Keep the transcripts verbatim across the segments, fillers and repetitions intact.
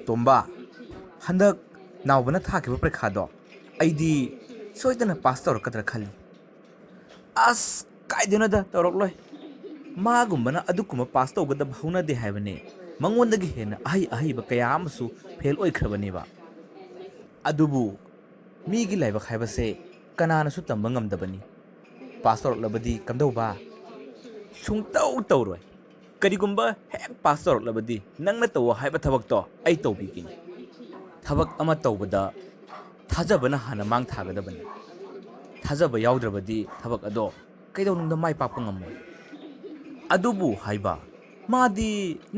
"ꯇꯣꯝꯕ, ꯍꯟꯗꯛ ꯅꯥꯎꯕꯅ ꯊꯥꯈꯤꯕ ꯄꯔꯤꯈꯥꯗꯣ ꯑꯩꯗꯤ ꯁꯣꯏꯗꯅ ꯄꯥꯁ ꯇꯧꯔꯛꯀꯗ꯭ꯔꯥ ꯈꯜꯂꯤ꯫" "ꯑꯁ, ꯀꯥꯏꯗꯩꯅꯣꯗ, ꯇꯧꯔꯛꯂꯣꯏ꯫ ꯃꯥꯒꯨꯝꯕꯅ ꯑꯗꯨꯒꯨꯝꯕ ꯄꯥꯁ ꯇꯧꯒꯗꯕ ꯍꯧꯅꯗꯦ ꯍꯥꯏꯕꯅꯦ꯫ ꯃꯉꯣꯟꯗꯒꯤ ꯍꯦꯟꯅ ꯑꯍꯩ ꯑꯍꯩꯕ ꯀꯌꯥ ꯑꯃꯁꯨ ꯐꯦꯜ ꯑꯣꯏꯈ꯭ꯔꯕꯅꯦꯕ꯫ ꯑꯗꯨꯕꯨ ꯃꯤꯒꯤ ꯂꯥꯏꯕꯛ ꯍꯥꯏꯕꯁꯦ ꯀꯅꯥꯅꯁꯨ ꯇꯝꯕ ꯉꯝꯗꯕꯅꯤ꯫ ꯄꯥꯁ ꯇꯧꯔꯛꯂꯕꯗꯤ ꯀꯝꯗꯧꯕ?" "ꯁꯨꯡꯇꯧ ꯇꯧꯔꯣꯏ꯫ ꯀꯔꯤꯒꯨꯝꯕ ꯍꯦꯛ ꯄꯥꯁ ꯇꯧꯔꯛꯂꯕꯗꯤ ꯅꯪꯅ ꯇꯧꯑꯣ ꯍꯥꯏꯕ ꯊꯕꯛꯇꯣ ꯑꯩ ꯇꯧꯕꯤꯒꯅꯤ꯫" "ꯊꯕꯛ ꯑꯃ ꯇꯧꯕꯗ ꯊꯥꯖꯕꯅ ꯍꯥꯟꯅ ꯃꯥꯡ ꯊꯥꯒꯗꯕꯅꯤ꯫ ꯊꯥꯖꯕ ꯌꯥꯎꯗ꯭ꯔꯕꯗꯤ ꯊꯕꯛ ꯑꯗꯣ ꯀꯩꯗꯧꯅꯨꯡꯗ ꯃꯥꯏ ꯄꯥꯛꯄ ꯉꯝꯃꯣꯏ꯫" "ꯑꯗꯨꯕꯨ ꯍꯥꯏꯕ, ꯃꯥꯗꯤ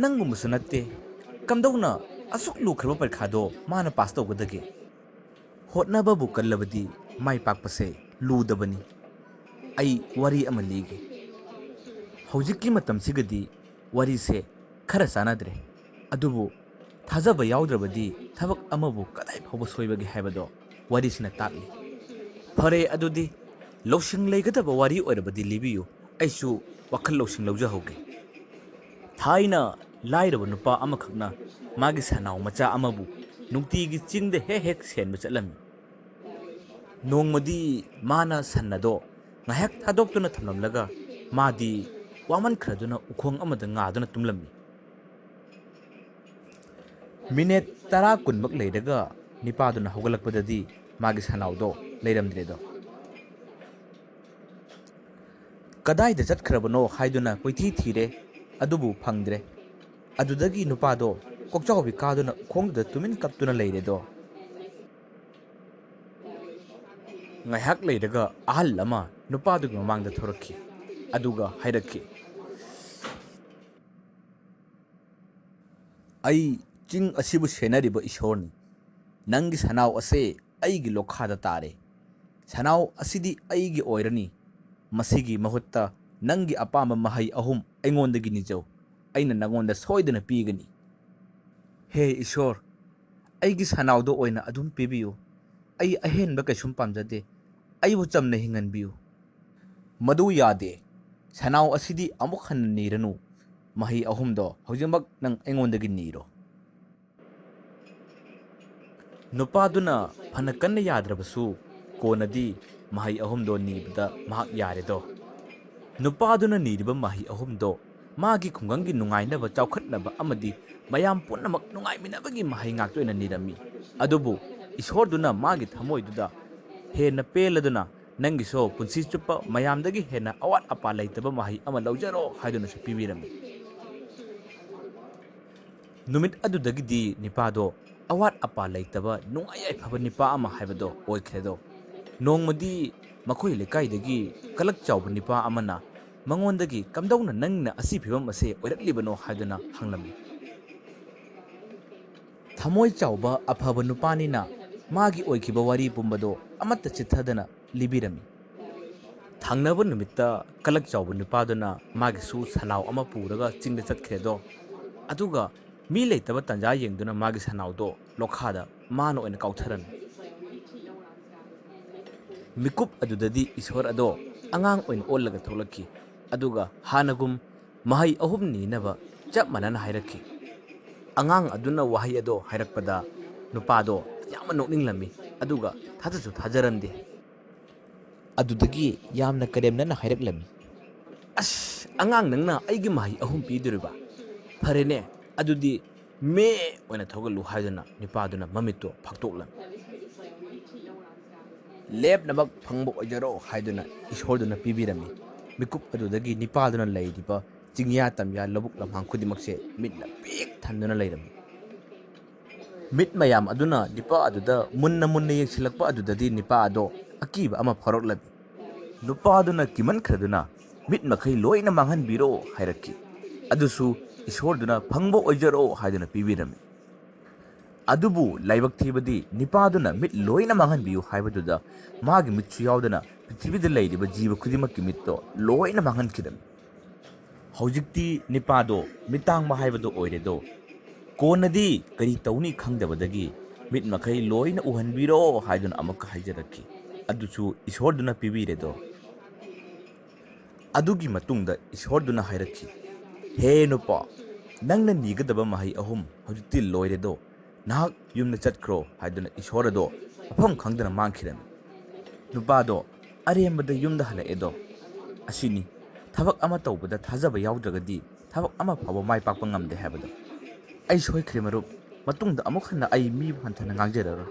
ꯅꯪꯒꯨꯝꯕꯁꯨ ꯅꯠꯇꯦ꯫ ꯀꯝꯗꯧꯅ ꯑꯁꯨꯛ ꯂꯨꯈ꯭ꯔꯕ ꯄꯔꯤꯈꯥꯗꯣ ꯃꯥꯅ ꯄꯥꯁ ꯇꯧꯒꯗꯒꯦ?" "ꯍꯣꯠꯅꯕꯕꯨ ꯀꯜꯂꯕꯗꯤ ꯃꯥꯏ ꯄꯥꯛꯄꯁꯦ ꯂꯨꯗꯕꯅꯤ꯫ ꯑꯩ ꯋꯥꯔꯤ ꯑꯃ ꯂꯤꯒꯦ꯫ ꯍꯧꯖꯤꯛꯀꯤ ꯃꯇꯝꯁꯤꯒꯗꯤ ꯋꯥꯔꯤꯁꯦ ꯈꯔ ꯆꯥꯟꯅꯗ꯭ꯔꯦ꯫ ꯑꯗꯨꯕꯨ ꯊꯥꯖꯕ ꯌꯥꯎꯗ꯭ꯔꯕꯗꯤ ꯊꯕꯛ ꯑꯃꯕꯨ ꯀꯗꯥꯏ ꯐꯥꯎꯕ ꯁꯣꯏꯕꯒꯦ ꯍꯥꯏꯕꯗꯣ ꯋꯥꯔꯤꯁꯤꯅ ꯇꯥꯛꯂꯤ꯫" "ꯐꯔꯦ, ꯑꯗꯨꯗꯤ ꯂꯧꯁꯤꯡ ꯂꯩꯒꯗꯕ ꯋꯥꯔꯤ ꯑꯣꯏꯔꯕꯗꯤ ꯂꯤꯕꯤꯌꯨ, ꯑꯩꯁꯨ ꯋꯥꯈꯜ ꯂꯧꯁꯤꯡ ꯂꯧꯖꯍꯧꯒꯦ꯫" ꯊꯥꯏꯅ ꯂꯥꯏꯔꯕ ꯅꯨꯄꯥ ꯑꯃꯈꯛꯅ ꯃꯥꯒꯤ ꯁꯟꯅꯥꯎ ꯃꯆꯥ ꯑꯃꯕꯨ ꯅꯨꯡꯇꯤꯒꯤ ꯆꯤꯡꯗ ꯍꯦꯛ ꯍꯦꯛ ꯁꯦꯟꯕ ꯆꯠꯂꯝꯃꯤ꯫ ꯅꯣꯡꯃꯗꯤ ꯃꯥꯅ ꯁꯟ ꯑꯗꯣ ꯉꯥꯏꯍꯥꯛ ꯊꯥꯗꯣꯛꯇꯨꯅ ꯊꯝꯂꯝꯂꯒ ꯃꯥꯗꯤ ꯋꯥꯃꯟꯈ꯭ꯔꯗꯨꯅ ꯎꯈꯣꯡ ꯑꯃꯗ ꯉꯥꯗꯨꯅ ꯇꯨꯝꯂꯝꯃꯤ꯫ ꯃꯤꯅꯤꯠ ꯇꯔꯥ ꯀꯨꯟꯃꯛ ꯂꯩꯔꯒ ꯅꯤꯄꯥꯗꯨꯅ ꯍꯧꯒꯠꯂꯛꯄꯗꯗꯤ ꯃꯥꯒꯤ ꯁꯟꯅꯥꯎꯗꯣ ꯂꯩꯔꯝꯗ꯭ꯔꯦꯗꯣ꯫ ꯀꯗꯥꯏꯗ ꯆꯠꯈ꯭ꯔꯕꯅꯣ ꯍꯥꯏꯗꯨꯅ ꯀꯣꯏꯊꯤ ꯊꯤꯔꯦ, ꯑꯗꯨꯕꯨ ꯐꯪꯗ꯭ꯔꯦ꯫ ꯑꯗꯨꯗꯒꯤ ꯅꯨꯄꯥꯗꯣ ꯀꯣꯛꯆꯥꯎꯕꯤ ꯀꯥꯗꯨꯅ ꯎꯈꯣꯡꯗꯨꯗ ꯇꯨꯃꯤꯟ ꯀꯞꯇꯨꯅ ꯂꯩꯔꯦꯗꯣ꯫ ꯉꯥꯏꯍꯥꯛ ꯂꯩꯔꯒ ꯑꯍꯜ ꯑꯃ ꯅꯨꯄꯥꯗꯨꯒꯤ ꯃꯃꯥꯡꯗ ꯊꯣꯔꯛꯈꯤ, ꯑꯗꯨꯒ ꯍꯥꯏꯔꯛꯈꯤ, "ꯑꯩ ꯆꯤꯡ ꯑꯁꯤꯕꯨ ꯁꯦꯟꯅꯔꯤꯕ ꯏꯁꯣꯔꯅꯤ꯫ ꯅꯪꯒꯤ ꯁꯅꯥꯎ ꯑꯁꯦ ꯑꯩꯒꯤ ꯂꯣꯈꯥꯗ ꯇꯥꯔꯦ꯫ ꯁꯅꯥꯎ ꯑꯁꯤꯗꯤ ꯑꯩꯒꯤ ꯑꯣꯏꯔꯅꯤ꯫ ꯃꯁꯤꯒꯤ ꯃꯍꯨꯠꯇ ꯅꯪꯒꯤ ꯑꯄꯥꯝꯕ ꯃꯍꯩ ꯑꯍꯨꯝ ꯑꯩꯉꯣꯟꯗꯒꯤ ꯅꯤꯖꯧ꯫ ꯑꯩꯅ ꯅꯪꯉꯣꯟꯗ ꯁꯣꯏꯗꯅ ꯄꯤꯒꯅꯤ꯫" "ꯍꯦ ꯏꯁꯣꯔ, ꯑꯩꯒꯤ ꯁꯅꯥꯎꯗ ꯑꯣꯏꯅ ꯑꯗꯨꯝ ꯄꯤꯕꯤꯌꯨ꯫ ꯑꯩ ꯑꯍꯦꯟꯕ ꯀꯩꯁꯨꯝ ꯄꯥꯝꯖꯗꯦ꯫ ꯑꯩꯕꯨ ꯆꯝꯅ ꯍꯤꯡꯍꯟꯕꯤꯌꯨ꯫" "ꯃꯗꯨ ꯌꯥꯗꯦ꯫ ꯁꯅꯥꯎ ꯑꯁꯤꯗꯤ ꯑꯃꯨꯛ ꯍꯟꯅ ꯅꯤꯔꯅꯨ꯫ ꯃꯍꯩ ꯑꯍꯨꯝꯗꯣ ꯍꯧꯖꯤꯛꯃꯛ ꯅꯪ ꯑꯩꯉꯣꯟꯗꯒꯤ ꯅꯤꯔꯣ꯫" ꯅꯨꯄꯥꯗꯨꯅ ꯐꯅ ꯀꯟꯅ ꯌꯥꯗ꯭ꯔꯕꯁꯨ ꯀꯣꯟꯅꯗꯤ ꯃꯍꯩ ꯑꯍꯨꯝꯗꯣ ꯅꯤꯕꯗ ꯃꯍꯥꯛ ꯌꯥꯔꯦꯗꯣ꯫ ꯅꯨꯄꯥꯗꯨꯅ ꯅꯤꯔꯤꯕ ꯃꯍꯩ ꯑꯍꯨꯝꯗꯣ ꯃꯥꯒꯤ ꯈꯨꯡꯒꯪꯒꯤ ꯅꯨꯡꯉꯥꯏꯅꯕ, ꯆꯥꯎꯈꯠꯅꯕ ꯑꯃꯗꯤ ꯃꯌꯥꯝ ꯄꯨꯝꯅꯃꯛ ꯅꯨꯡꯉꯥꯏꯃꯤꯟꯅꯕꯒꯤ ꯃꯍꯩ ꯉꯥꯛꯇ ꯑꯣꯏꯅ ꯅꯤꯔꯝꯃꯤ꯫ ꯑꯗꯨꯕꯨ ꯏꯁꯣꯔꯗꯨꯅ ꯃꯥꯒꯤ ꯊꯃꯣꯏꯗꯨꯗ ꯍꯦꯟꯅ ꯄꯦꯜꯂꯗꯨꯅ ꯅꯪꯒꯤꯁꯨ ꯄꯨꯟꯁꯤ ꯆꯨꯞꯄ ꯃꯌꯥꯝꯗꯒꯤ ꯍꯦꯟꯅ ꯑꯋꯥꯠ ꯑꯄꯥ ꯂꯩꯇꯕ ꯃꯍꯩ ꯑꯃ ꯂꯧꯖꯔꯣ ꯍꯥꯏꯗꯨꯅꯁꯨ ꯄꯤꯕꯤꯔꯝꯃꯤ꯫ ꯅꯨꯃꯤꯠ ꯑꯗꯨꯗꯒꯤꯗꯤ ꯅꯤꯄꯥꯗꯣ ꯑꯋꯥꯠ ꯑꯄꯥ ꯂꯩꯇꯕ ꯅꯨꯡꯉꯥꯏ ꯌꯥꯏꯐꯕ ꯅꯤꯄꯥ ꯑꯃ ꯍꯥꯏꯕꯗꯣ ꯑꯣꯏꯈ꯭ꯔꯦꯗꯣ꯫ ꯅꯣꯡꯃꯗꯤ ꯃꯈꯣꯏ ꯂꯩꯀꯥꯏꯗꯒꯤ ꯀꯂꯛ ꯆꯥꯎꯕ ꯅꯤꯄꯥ ꯑꯃꯅ ꯃꯉꯣꯟꯗꯒꯤ "ꯀꯝꯗꯧꯅ ꯅꯪꯅ ꯑꯁꯤ ꯐꯤꯕꯝ ꯑꯁꯦ ꯑꯣꯏꯔꯛꯂꯤꯕꯅꯣ?" ꯍꯥꯏꯗꯨꯅ ꯍꯪꯂꯝꯃꯤ꯫ ꯊꯃꯣꯏ ꯆꯥꯎꯕ ꯑꯐꯕ ꯅꯨꯄꯥꯅꯤꯅ ꯃꯥꯒꯤ ꯑꯣꯏꯈꯤꯕ ꯋꯥꯔꯤ ꯄꯨꯝꯕꯗꯣ ꯑꯃꯠꯇ ꯆꯤꯠꯊꯗꯅ ꯂꯤꯕꯤꯔꯝꯃꯤ꯫ ꯊꯪꯅꯕ ꯅꯨꯃꯤꯠꯇ ꯀꯂꯛ ꯆꯥꯎꯕ ꯅꯨꯄꯥꯗꯨꯅ ꯃꯥꯒꯤꯁꯨ ꯁꯟꯅꯥꯎ ꯑꯃ ꯄꯨꯔꯒ ꯆꯤꯡꯗ ꯆꯠꯈ꯭ꯔꯦꯗꯣ꯫ ꯑꯗꯨꯒ ꯃꯤ ꯂꯩꯇꯕ ꯇꯥꯟꯖꯥ ꯌꯦꯡꯗꯨꯅ ꯃꯥꯒꯤ ꯁꯟꯅꯥꯎꯗꯣ ꯂꯣꯈꯥꯗ ꯃꯥꯅ ꯑꯣꯏꯅ ꯀꯥꯎꯊꯔꯝꯃꯤ꯫ ꯃꯤꯀꯨꯞ ꯑꯗꯨꯗꯗꯤ ꯏꯁꯣꯔ ꯑꯗꯣ ꯑꯉꯥꯡ ꯑꯣꯏꯅ ꯑꯣꯜꯂꯒ ꯊꯣꯛꯂꯛꯈꯤ꯫ ꯑꯗꯨꯒ ꯍꯥꯟꯅꯒꯨꯝ ꯃꯍꯩ ꯑꯍꯨꯝ ꯅꯤꯅꯕ ꯆꯞ ꯃꯥꯟꯅꯅ ꯍꯥꯏꯔꯛꯈꯤ꯫ ꯑꯉꯥꯡ ꯑꯗꯨꯅ ꯋꯥꯍꯩ ꯑꯗꯣ ꯍꯥꯏꯔꯛꯄꯗ ꯅꯨꯄꯥꯗꯣ ꯌꯥꯝꯅ ꯅꯣꯛꯅꯤꯡꯂꯝꯃꯤ, ꯑꯗꯨꯒ ꯊꯥꯖꯁꯨ ꯊꯥꯖꯔꯝꯗꯦ꯫ ꯑꯗꯨꯗꯒꯤ ꯌꯥꯝꯅ ꯀꯔꯦꯝꯅꯅ ꯍꯥꯏꯔꯛꯂꯝꯃꯤ, "ꯑꯁ, ꯑꯉꯥꯡ ꯅꯪꯅ ꯑꯩꯒꯤ ꯃꯍꯩ ꯑꯍꯨꯝ ꯄꯤꯗꯣꯔꯤꯕ? ꯐꯔꯦꯅꯦ, ꯑꯗꯨꯗꯤ ꯃꯦ ꯑꯣꯏꯅ ꯊꯧꯒꯠꯂꯨ" ꯍꯥꯏꯗꯨꯅ ꯅꯨꯄꯥꯗꯨꯅ ꯃꯃꯤꯠꯇꯣ ꯐꯥꯛꯇꯣꯛꯂꯝꯃꯤ꯫ "ꯂꯦꯞꯅꯃꯛ ꯐꯪꯕ ꯑꯣꯏꯖꯔꯣ" ꯍꯥꯏꯗꯨꯅ ꯏꯁꯣꯔꯗꯨꯅ ꯄꯤꯕꯤꯔꯝꯃꯤ꯫ ꯃꯤꯀꯨꯞ ꯑꯗꯨꯗꯒꯤ ꯅꯤꯄꯥꯗꯨꯅ ꯂꯩꯔꯤꯕ ꯆꯤꯡꯌꯥ ꯇꯝꯌꯥ, ꯂꯧꯕꯨꯛ ꯂꯝꯍꯥꯡ ꯈꯨꯗꯤꯡꯃꯛꯁꯦ ꯃꯤꯠꯅ ꯄꯤꯛ ꯊꯟꯗꯨꯅ ꯂꯩꯔꯝꯃꯤ꯫ ꯃꯤꯠ ꯃꯌꯥꯝ ꯑꯗꯨꯅ ꯅꯤꯄꯥ ꯑꯗꯨꯗ ꯃꯨꯟꯅ ꯃꯨꯟꯅ ꯌꯦꯡꯁꯤꯜꯂꯛꯄ ꯑꯗꯨꯗꯗꯤ ꯅꯤꯄꯥ ꯑꯗꯣ ꯑꯀꯤꯕ ꯑꯃ ꯐꯥꯎꯔꯛꯂꯝꯃꯤ꯫ ꯅꯨꯄꯥꯗꯨꯅ ꯀꯤꯃꯟꯈ꯭ꯔꯗꯨꯅ, "ꯃꯤꯠ ꯃꯈꯩ ꯂꯣꯏꯅ ꯃꯥꯡꯍꯟꯕꯤꯔꯣ" ꯍꯥꯏꯔꯛꯈꯤ꯫ ꯑꯗꯨꯁꯨ ꯏꯁꯣꯔꯗꯨꯅ "ꯐꯪꯕ ꯑꯣꯏꯖꯔꯣ" ꯍꯥꯏꯗꯨꯅ ꯄꯤꯕꯤꯔꯝꯃꯤ꯫ ꯑꯗꯨꯕꯨ ꯂꯥꯏꯕꯛ ꯊꯤꯕꯗꯤ ꯅꯤꯄꯥꯗꯨꯅ "ꯃꯤꯠ ꯂꯣꯏꯅ ꯃꯥꯡꯍꯟꯕꯤꯌꯨ" ꯍꯥꯏꯕꯗꯨꯗ ꯃꯥꯒꯤ ꯃꯤꯠꯁꯨ ꯌꯥꯎꯗꯅ ꯄ꯭ꯔꯤꯊꯤꯕꯤꯗ ꯂꯩꯔꯤꯕ ꯖꯤꯕ ꯈꯨꯗꯤꯡꯃꯛꯀꯤ ꯃꯤꯠꯇꯣ ꯂꯣꯏꯅ ꯃꯥꯡꯍꯟꯈꯤꯔꯝꯃꯤ꯫ ꯍꯧꯖꯤꯛꯇꯤ ꯅꯤꯄꯥꯗꯣ ꯃꯤꯠ ꯇꯥꯡꯕ ꯍꯥꯏꯕꯗꯣ ꯑꯣꯏꯔꯦꯗꯣ꯫ ꯀꯣꯟꯅꯗꯤ ꯀꯔꯤ ꯇꯧꯅꯤ ꯈꯪꯗꯕꯗꯒꯤ "ꯃꯤꯠ ꯃꯈꯩ ꯂꯣꯏꯅ ꯎꯍꯟꯕꯤꯔꯣ" ꯍꯥꯏꯗꯨꯅ ꯑꯃꯨꯛꯀ ꯍꯥꯏꯖꯔꯛꯈꯤ꯫ ꯑꯗꯨꯁꯨ ꯏꯁꯣꯔꯗꯨꯅ ꯄꯤꯕꯤꯔꯦꯗꯣ꯫ ꯑꯗꯨꯒꯤ ꯃꯇꯨꯡꯗ ꯏꯁꯣꯔꯗꯨꯅ ꯍꯥꯏꯔꯛꯈꯤ, "ꯍꯦ ꯅꯨꯄꯥ, ꯅꯪꯅ ꯅꯤꯒꯗꯕ ꯃꯍꯩ ꯑꯍꯨꯝ ꯍꯧꯖꯤꯛꯇꯤ ꯂꯣꯏꯔꯦꯗꯣ꯫ "ꯅꯍꯥꯛ ꯌꯨꯝꯗ ꯆꯠꯈ꯭ꯔꯣ" ꯍꯥꯏꯗꯨꯅ ꯏꯁꯣꯔ ꯑꯗꯣ ꯃꯐꯝ ꯈꯪꯗꯅ ꯃꯥꯡꯈꯤꯔꯝꯃꯤ꯫ ꯅꯨꯄꯥꯗꯣ ꯑꯔꯦꯝꯕꯗ ꯌꯨꯝꯗ ꯍꯜꯂꯛꯑꯦꯗꯣ꯫ ꯑꯁꯤꯅꯤ, ꯊꯕꯛ ꯑꯃ ꯇꯧꯕꯗ ꯊꯥꯖꯕ ꯌꯥꯎꯗ꯭ꯔꯒꯗꯤ ꯊꯕꯛ ꯑꯃ ꯐꯥꯎꯕ ꯃꯥꯏ ꯄꯥꯛꯄ ꯉꯝꯗꯦ ꯍꯥꯏꯕꯗꯣ꯫ ꯑꯩ ꯁꯣꯏꯈ꯭ꯔꯦ ꯃꯔꯨꯞ, ꯃꯇꯨꯡꯗ ꯑꯃꯨꯛ ꯍꯟꯅ ꯑꯩ ꯃꯤꯕꯨ ꯍꯟꯊꯅ ꯉꯥꯡꯖꯔꯔꯣꯏ꯫